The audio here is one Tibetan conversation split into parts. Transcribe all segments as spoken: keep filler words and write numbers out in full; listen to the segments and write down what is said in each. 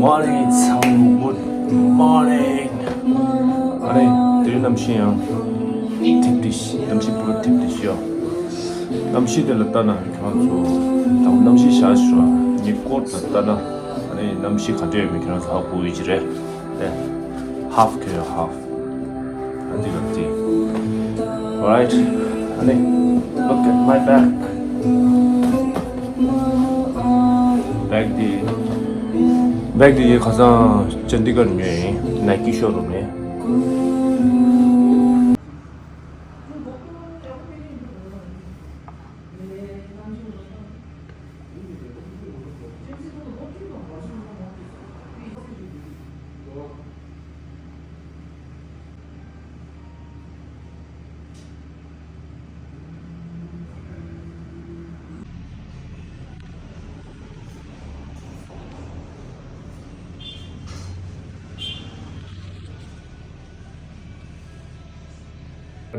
Morning, good morning. ཨ་རེ། དེ་རིང་གནམ་གཤིས་ཡང་ཐིབས་ཏེ་ཤི། གནམ་གཤིས་པུ་ར་ཐིབས་ཏེ་ཤི་ཡ། གནམ་གཤིས་དེ་ལ་ལྟ་ན་ཁྱེད་རང་ཚོ་ད་གནམ་གཤིས་ཤར་ཤི་ར་ཉི་སྐོར་དང་ལྟ་ན། ཨ་རེ། གནམ་གཤིས་ག་འདྲ་ཡོད་མེད་ཁྱེད་རང་ཚོ་ཧ་གོ་ཡི་ཅི་རེད། ཨེ། ཧཱཕ་ཁྱོད་ཡ་ཧཱཕ། ཨ་འདི་ག་འདི། Right. ཨ་ནི། Look at my bag. Bag འདི། Bag འདི་ངས་ཁ་སང་ཅན་དི་གར་ཉོས་ཡིན། Nike showroom ནས།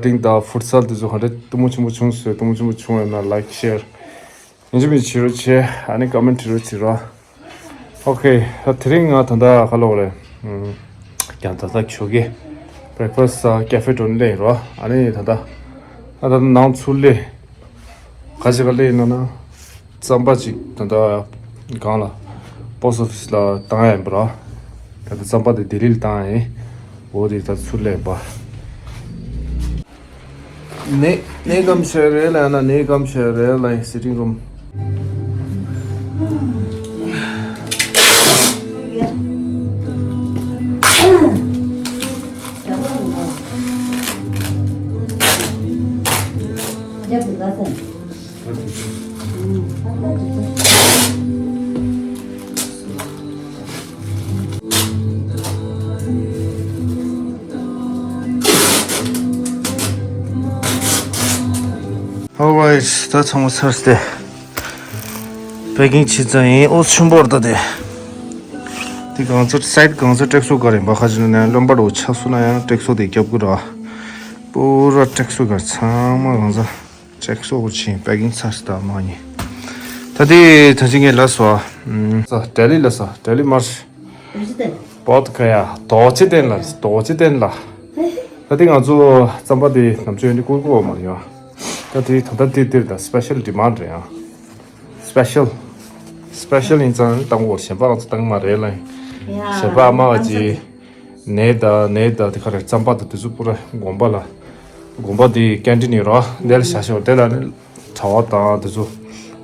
ཊིང་དང་ཕུཊ་སལ་དེ་ཚོ་ག་འདྲ་སྟོབས་མོ་ཆེན་པོ་བྱུང་སོང་། སྟོབས་མོ་ཆེན་པོ་བྱུང་ཡོད་ན་ལའིཀ་ཤེར་ཡིན་གཅིག་མིན་གཅིག་བྱེད་རོགས་བྱེད། ཨ་ནི་ཀོ་མེན་ཊི་བྲིས་རོགས་བྱེད་རོགས། ཨོ་ཁེ། ད་དེ་རིང་ང་ད་ལྟ་ག་ལ་འོ་རེད། ཨམ། ཀྱང་ད་ལྟ་ཆོ་གི་བྷེ་རེག་ཕ་སི་ཊི་ཀེ་ཕེ་འགྲོ་ནས་སླེབས་ཡིན་རོ། ཨ་ནི་ད་ལྟ་ད་ལྟ་ནང་ཚུར་སླེབས། ག་ཅི་ག་སླེབས་ཡིན་ན་ན། རྩམ་པ་ཅིག་ད་ལྟ་གང་ལ། པོ་སི་ཊི་ཨོ་ཕི་སི་ལ་བཏང་ཡ་ཡིན་པ་རོ། ད་ལྟ་རྩམ་པ་དེ་ལྡི་ལི་ལ་བཏང་ཡ་ཡིན། འོ་དེ་ད་ཚུར་སླེབས་པ། ནས་ནས་སྐམ་ཤ་རེད་ལ་ན། ནས་སྐམ་ཤ་རེད་ལ། ཡིན། སི་ཊིང་རུམ། Alright, ད་ཚང་མ་ཚར་སྟེ། པེ་ཀིང་བྱས་ཚར་ཡིན། ཨོ་ཆུན་པོར་ད་དེ། དེ་གང་ཚོད་སའིཌ་གང་ཚོད་སྤྲད་སོ་ག་རེད་པ། ཁ་ཅིག་ནས་རློན་པ་འདྲ་བོ་ཆགས་སོང་ན་ཡང་སྤྲད་སོ་དེ་རྒྱབ་ཀྱི་ར། པུ་ར་སྤྲད་སོ་ག་ཚང་མ་གང་ཚོད། ཅེག་སོགས་ཕྱིན། པེ་ཀིང་ཚར་སྟབས་མ་ཉེ། ད་དེ་ད་ཅི་ངས་ལ་སོ། ཨ། ལྡི་ལི་ལ་སོ། ལྡི་ལི་མར། རྡོ་རྗེ་གདན། བོད་ཁ་ཡ། རྡོ་རྗེ་གདན་ལ། རྡོ་རྗེ་གདན་ལ། ད་དེ་ང་ཚོ་རྩམ་པ་དེ་ནམ་ཚོད་ཡོད་ནི་བསྐུར་བསྐུར་བ་མ་ཡོང་། ད་དེ་ད་ལྟ་དེ་དེར་ད་སི་པེ་ཤལ་ཌི་མཱན་ཌི་རེད་ཡ། སི་པེ་ཤལ། སི་པེ་ཤལ་ཡིན་ཙང་བཏང་གོ། གཞན་པ་ང་ཚོ་བཏང་མ་རེད་ལ། ཡ། གཞན་པ་ཨ་མ་བ་ཅི། ནས་ད་ནས་ད་དེ་ག་རེ་རྩམ་པ་དང་དེ་ཚོ་པུ་ར་དགོན་པ་ལ། དགོན་པ་དེ་ཀེན་ཊིན་ཡོད་ར། དེ་ལ་བཞག་ཤོག་དེ་ལ་ནི་གྲྭ་པ་དང་དེ་ཚོ་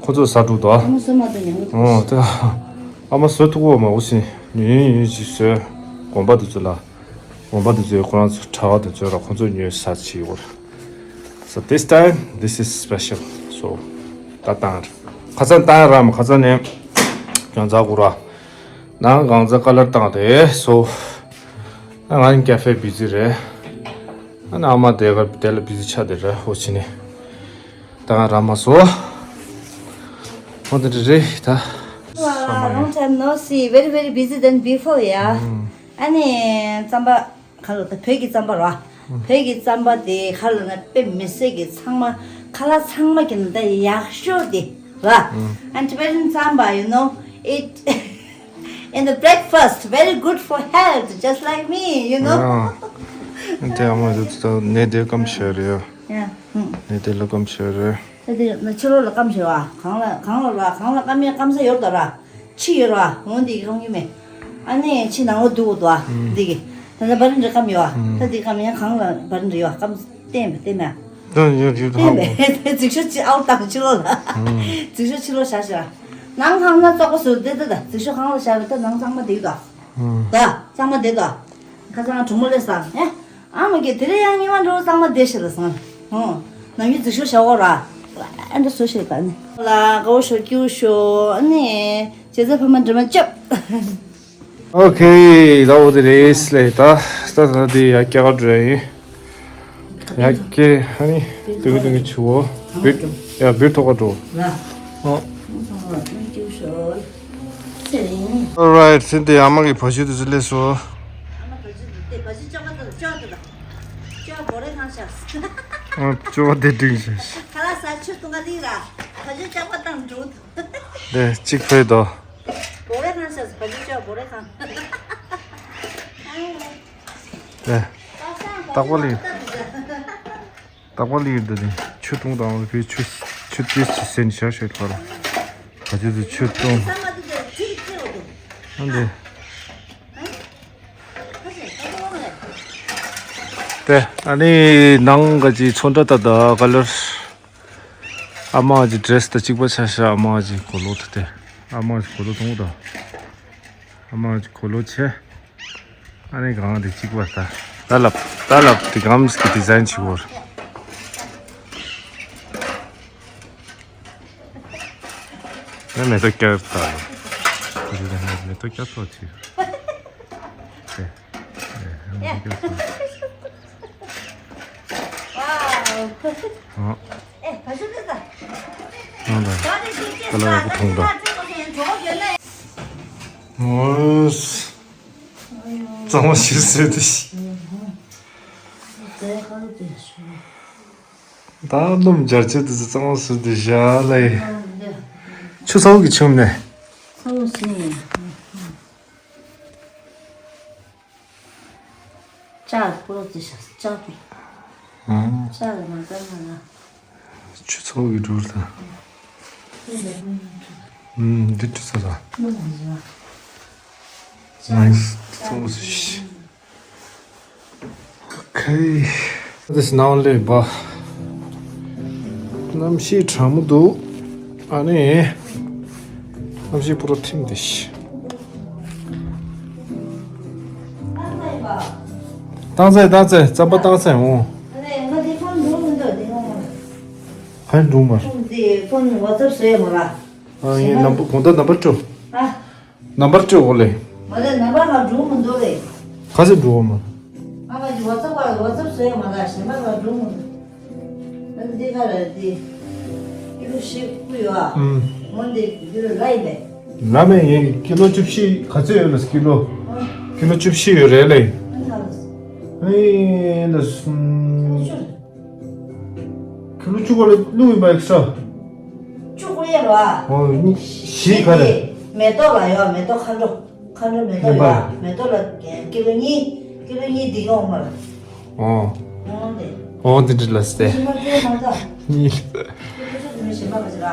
ཁོ་ཚོ་ཟ་འགྲོ་དོ། ཨ་མ་བཟོ་མ་ཐུབ་ཡང་། ཨོ་དེ་ཨ་མ་བཟོ་ཐུབ་གོ་མ། འོ་ཞིག་ཉུང་ཉུང་ཉུང་ཞིག་བཟོས། དགོན་པ་དེ་ཚོ་ལ། དགོན་པ་དེ་ཚོའི་ཁོ་རང་ཚོ་གྲྭ་པ་དེ་ཚོ་ར་ཁོ་ཚོ་ཉོས་ཟ་བྱེད་ཡོད། So this time, this is special. So ད་བཏང་། ཁ་སང་བཏང་ར་མ། ཁ་སང་ནས་གང་ཚ་གུ་ར། ནང་གང་ཚ་ཀ་ལར་བཏང་དེ་སོ། ང་ནི་ཀེ་ཕེ་བི་ཛི་རེད། ཨ་ནི་ཨ་མ་དེ་ག་དེ་ལ་བི་ཛི་ཆགས་དེ་རེད། ཧོ་ཕྱི་ནས་ད་ང་ར་མ་སོ། ཧོ་དེ་རེད་ད། Wow, long time no see. Very, very busy than before, yeah. ཨ་ནི་རྩམ་པ་ག་ལ་ད་བོད་ཀྱི་རྩམ་པ་ར། བོད་ཀྱི་རྩམ་པ་དེ་ག་ལ་ན་དཔེ་མི་སྲིད་ཀྱི་ཚང་མ་ཁ་ལག་ཚང་མ་གི་ནང་ད་ཡག་ཤོས་དེ་ར། And Tibetan samba, you know, it in the breakfast, very good for health, just like me, you know. ཨ། དེ་ཨ་མ་དེ་ད་ནས་དེ་སྐམ་ཤ་རེད་ཡ། ཡ། ནས་དེ་ལ་སྐམ་ཤ་རེད། ད་དེ་ན་ཕྱི་ལོགས་ལ་སྐམ་ཤ་ར། གང་ལ་གང་ལ་ར། གང་ལ་སྐམ་ཡ་སྐམ་ས་ཡོད་ད་ར། ཕྱི་ཡོད་ར། འོན་ཏེ་སྐམ་གི་མེད། ཨ་ནི་ཕྱི་ནང་ལོགས་འདུག་འདུག་ཨ། འདི་གི་ད་ལྟ་བ་རིན་འདྲ་སྐམ་ཡོད་ཨ། ད་དེ་སྐམ་ཡ་གང་ལ་བ་རིན་འདྲ་ཡོད་ཨ། སྐམ་བསྟན་པ་བསྟན་མ། ད་ཡོད་ཡོད་ད་བསྟན་པ། ཧ་གོ། ད་ཟིག་ཤོ་ཅི་ཨའུ་བཏང་ཕྱི་ལོགས་ལ། ཟིག་ཤོ་ཕྱི་ལོགས་བཞག་ཤ། ནང་གང་ན་བཙོག་པ་བཟོས་བསྡད་ད། ད་ཟིག་ཤོ་གང་ལ་བཞག་ར། ད་ནང་གཙང་མ་བསྡད་ཡོད་ད། ད་གཙང་མ་བསྡད་ད། ཁ་སང་གྲོགས་མོ་ལས་སང་ཨེ། ཨ་མ་གིས་དེ་རིང་ཡང་ཉི་མ་འགྲོ་གཙང་མ་བསྡད་ཤེས་ལ་སང་། ཧོ། ནམ་རྒྱུན་ཟིག་ཤོ་བཞག་གོ་ར། ཨ་འདྲ་བཟོ་ཤེས་ད་ནི། ལ་དགའ་བོ་ཤོ་སྐྱིད་ཤོ་ཨ་ནི། བྱས་ཙང་ཕ་མ་འདྲི་མ་བཅབ། ཨོ་ཁེ། ད་འོ་དེ་རེད་ལས་ད། ད་ད་དེ་ཡ་སྐྱ་ག་འགྲོ་ཡ་ཡིན། ཡ་ཀེ་ཧ་ནི་ཏུང་ཏུང་ཆུ་བོ་བིར་ཡ་བིར་ཐོག་ག་འགྲོ། ཨོ། Alright, སེམས་དེ་ཨ་མ་གི་བ་ཤུ་དུ་ཟི་ལས་སོ། ཨོ་ཅོ་བ་དེ་དྲིང་ཤ། དེ་གཅིག་ཕེ་དོ། ཨེ། རྟག་པར་ལི། རྟག་པར་ལི་འདི་ནི་ཆུ་བཏུང་དང་བའི་ཆུ་ཆུ་ཏིས་ཆུ་སེན་ཤ་ཤེད་པར། ག་ཅི་དུ་ཆུ་བཏུང་། ཨ་འདི། དེ་ཨ་ནི་ནང་ག་ཅི་ཚོན་ཁྲ་ད་ད་ཀ་ལར། ཨ་མ་གི་ཌི་རེ་སི་དང་གཅིག་པ་ཆ་ཤ། ཨ་མ་གི་གོས་ལོག་ད་དེ། ཨ་མ་གི་གོས་ལོག་གཏོང་ད། ཨ་མ་གོས་ལོག་ཆེ། ཨ་ནི་གང་དེ་གཅིག་པ་ད། ད་ལབ་ད་ལབ་དེ་གམ་གི་ཌི་ཛའིན་ཆི་བོར། ནི་མེ་ཏོག་བསྐྱར་ད། མེ་ཏོག་བསྐྱར་ཐོག་ཆི། དེ། ཨ། ཨ་ལ་ཀ་ལ་ཡག་པོ་མཐོང་ད། ཨོས། གཙང་མ་ཞིག་ཟེར་དུ་ཤི། ད་སྣུམ་འབྱར་ཆེད་དུ་གཙང་མ་ཟེར་དུ་བཞག་ལེ། ཆུ་ཚ་བོ་གི་ཆུམ་ནས། ལྕགས་པོ་ལོ་ཙི་ཤ་ལྕགས་པོ། ཨང་། ལྕགས་ལ་མ་ལྟར་མ་ལ། ཆུ་ཚོགས་ཀྱི་འགྲུལ་དང་། ཨུམ། འདི་ཆུ་ཚོགས་དང་། ནའིས། ཆུ་ཚོགས་ཤིག་ཁེ། This now labor. གནམ་གཤིས་གྲང་མོ་འདུག་ཨ་ནི། གནམ་གཤིས་པུ་རོ་ཐིམ་དེ་ཤི། བཏང་ཚེ་བཏང་ཚེ་རྩམ་པ་བཏང་ཚེ་འོང་། ཧན་འགྲུང་མར། ཨ་ངའི་ནམ་བུ་གོང་ད་ནམ་པར་སྤྲོ། ནམ་པར་སྤྲོད་འོ་ལེ། མ་རེད། ནམ་པར་ལ་འགྲོ་མི་འདུག་ལེ། ག་ཚོད་འགྲོ་བ་མ། ཨ་མ་གི་ཝ་ཙབ་པར་ཝ་ཙབ་བཟོས་ཡོད་མ་ལ་གཞན་པ་ལ་འགྲོ་མི་འདུག་ཨ་འདི་ག་རེད་དེ། ཀི་ལོ་བཞི་བརྐུས་ཡོད་ཨ། ཨུམ། འོན་ཏེ་ཀི་ལོ་ལ་ཡིན་པས། ལ་མེ་ཡིན་ཀི་ལོ་བཅུ་བཞི་ག་ཚོད་ཡོད་ལ་ཀི་ལོ། ཨ། ཀི་ལོ་བཅུ་བཞི་ཡོད་རེད་ལེ། ཨ་ནི་ག་རེད། ཨེ་ལ་སུམ། ཁྱོད་ལོ་བཅུ་གོ་ལ་ལུག་ཡིན་པ་ཡག་ཤོ། བཅུ་གོ་ཡ་རོ་ཨ། ཨོ་ནི་བཞི་ག་རེད། མེ་ཏོག་ལ་ཡོད་མེ་ཏོག་མཁའ་འགྲོ། མཁའ་འགྲོ་མེ་ཏོག་ཡོད་མེ་ཏོག་ལ་ཀི་ལོ་གཉིས། ཀི་ལོ་གཉིས་འདི་ག་འོང་མ་ལ། ཨོ། ཨོ་དེ་འདྲ་ལ་སྟེ། ཞིམ་པ་སྤྲོད་མ་ཐག་གཉིས། ཞིམ་པ་ག་ཅི་ར།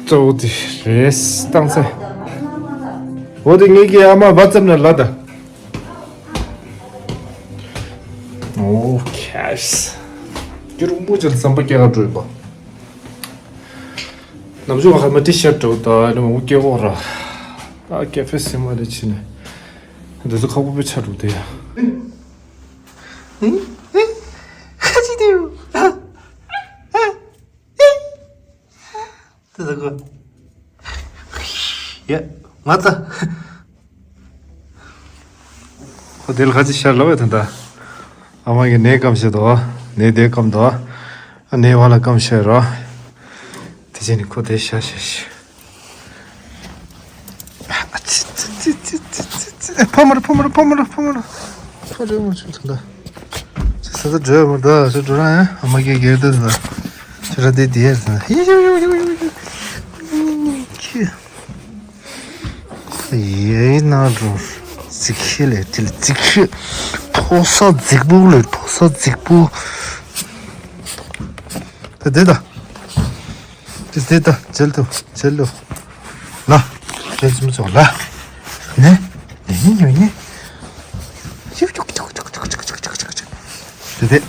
གཙོ་བོ་དེ་རེད་བཏང་ཚེ། འོ་དེ་ངེད་ཀྱི་ཨ་མ་བ་ཙམ་ན་ལ་ད། ཨོ་ཁེ་སི། ཀྱི་རུང་པོ་ཅན་བསམ་པ་སྐྱེ་ག་འགྲོ་ཡིན་པ། ནམ་ཞུ་ཁ་མ་ཏི་ཤར་འགྲོ་ད་ནི་མ་མོ་སྐྱེ་གོ་ར། ད་ཀེ་ཧྥེ་སེམས་མ་རེ་ཕྱིན་ནས། འདི་ཚོ་ཁག་པོ་པོ་ཆ་འགྲོ་དེ་ཡ། ཁ་ཅི་དེ་ཡོ། དེ་ཟ་གོ། ཡ། ང་ད། ཁོ་དེ་ལ་ཁ་ཅིག་ཤར་ལོ་བས་ད་ད། ཨ་མ་གི་ནས་སྐམ་བཤད་དོ། ནས་དེ་སྐམ་དོ། ཨ་ནས་བ་ལ་སྐམ་བཤད་རོ། དེ་བྱས་ནས་ཁོ་དེ་ཤ་ཤ་ཤ། ཨ་ཙི་ཙི། ཨེ་ཕ་མ་ར་ཕ་མ་ར་ཕ་མ་ར་ཕ་མ་ར། ཕ་རེ་མ་བྱུང་ད་ད། ཅི་ས་ད་འགྲོ་ཡ་མ་ད་ས་འགྲོ་ར་ཡ། ཨ་མ་གི་སྒེར་ད་ད། ཅི་ར་དེ་དེ་ཡ་ད། ཡི་ཡི་ཡི་ཡི་ཡི་ཡི། ཁྱི། ཡེ་ན་རོ། ཙི་ཁི་ལེ་ཏི་ལེ་ཙི་ཁི། ཕོ་ས་རྫིག་པོ་ལེ་ཕོ་ས་རྫིག་པོ། ད་དེ་ད། དེ་དེ་ད་ཇེལ་དུ་ཇེལ་དུ། ལ། ཇེལ་ཙི་མི་ཚོགས་ལ། ནེ། ནེ་ནེ་ནེ་ནེ། ཅུག་ཅུག་ཅུག་ཅུག་ཅུག་ཅུག་ཅུག་ཅུག་ཅུག་ཅུག་དེ་དེ།